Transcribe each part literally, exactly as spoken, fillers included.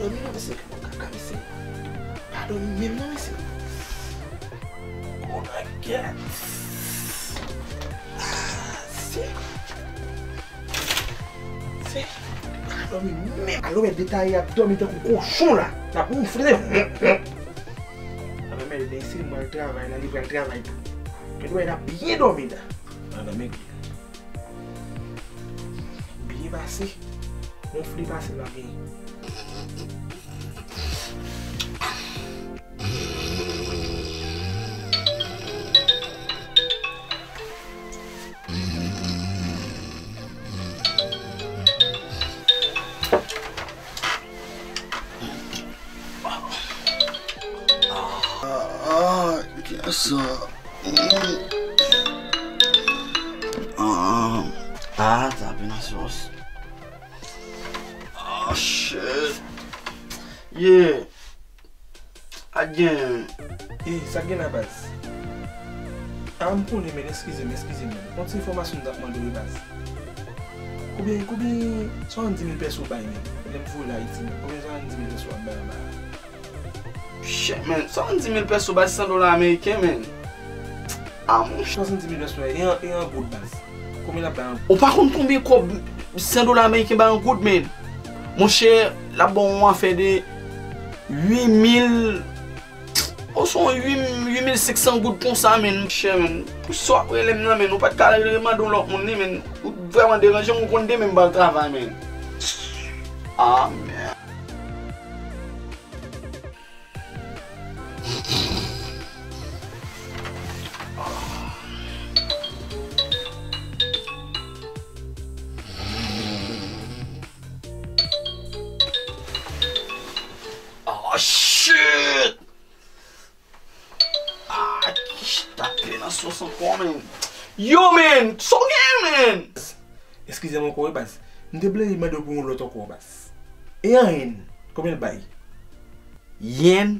Dòmi non, mesye, kaka, mesye. Pa dòmi menm non, mesye. Konan gèt. Ah, se. Se. Pa dòmi menm. Alo, men detaye ap dòmi tankou kochon la. N ap moufle. Anben, men, men si mwen al travay la, li pral travay tou. Gen dwa n ap byen dòmi la. Anben, men. Byen pase. Wonfle pase l ap genyen. Ah, ah, kiyès sa? Ah, ah, tape nan sòs. Ah, shit. Yeah. A gen. Ey, sa k gen la, baz? Ah, m konnen, men eskize m, eskize m, men. Yon ti enfòmasyon m t ap mande w, baz. Konbyen, konbyen swasanndiz mil pèso w bay, men? Lè m voye l Ayiti, men. Konbyen swasanndiz mil pèso w ap bay anba a? Shit, men. Swasanndiz mil pèso, baz, san dola ameriken, men. Ah, monchè. Swasanndiz mil pèso, e an, e an goud, baz. Konbyen l ap bay an goud? Ou pa konn konbyen kòb san dola ameriken bay an goud, men? Monchè, l ap ba w yon afè de uit mil, o, se yon uit, uit mil senk san goud konsa, men, monchè, men. Pou sa w ap rele m nan, men, ou pa t ka remande yon lòt moun, li, men. Ou vrèman deranje m, ou konn demen m pral travay, men. Ah, men. Oh, shit! Ah, kish tape nan sòs ankò, men. Yo, men! Sa w genyen, men? Eskize m ankò, wi, baz. M te bliye mande w pou yon lòt ankò, baz. E an yen, konbyen l bay? Yen?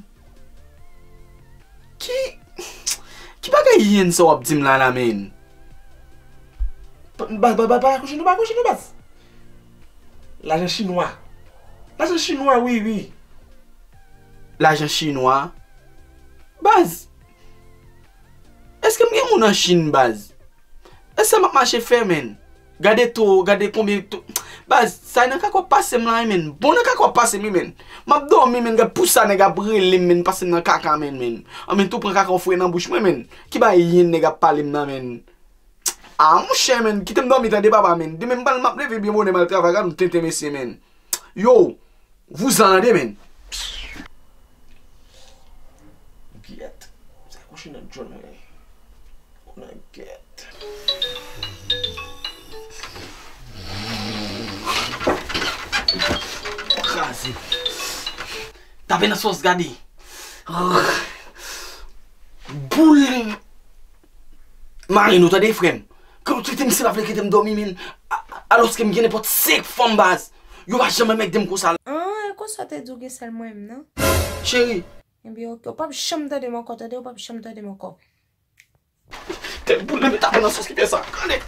Ki, ki bagay yen sa w ap di m la, la, men? Baz, baz, baz, pa rakonte nou, pa rakonte nou, baz. Lajan chinwa. Lajan chinwa, wi, wi. Lajan chinwa? Baz, èske m gen moun an Chin, baz? E sa m ap mache fè, men. Gade to, gade konbyen to. Baz, sa nan kaka w ap pase m la, men. Bon, nan kaka w ap pase m, men. M ap dòmi, men. Gad pou sa nèg ap rele m, men. Pase m nan kaka, men, men. An, men, tou pran kaka w foure nan bouch mwen, men. Ki bagay yen nèg ap pale m nan, men. Ah, monchè, men. Kite m dòmi, tande, papa, men. Demen m pral, m ap leve byen bonè, m al travay. Gad yon tenten mesye, men. Yo, vouzan an de, men. Gyèt. Sa kouche nan djòl mwen. Konan gyèt. Kraze. Tape nan sòs, gade. Boul. Mari nou, tande, frè m. Ke nou trete m, si pa vle kite m dòmi, men. A, alòske m gen nenpòt senk fanm, baz. Yo pa janm anmède m konsa. An, e konsa w te di w gen sèl mwen menm, non? Cheri. Ebyen, oke, ou p ap janm tande m ankò, tande, ou p ap janm tande m ankò. Tèt boule, men tape nan sòs ki fè sa. Gade.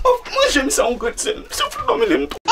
Oh, manje misye yon grenn sèl. Misye fout dòmi li m tou.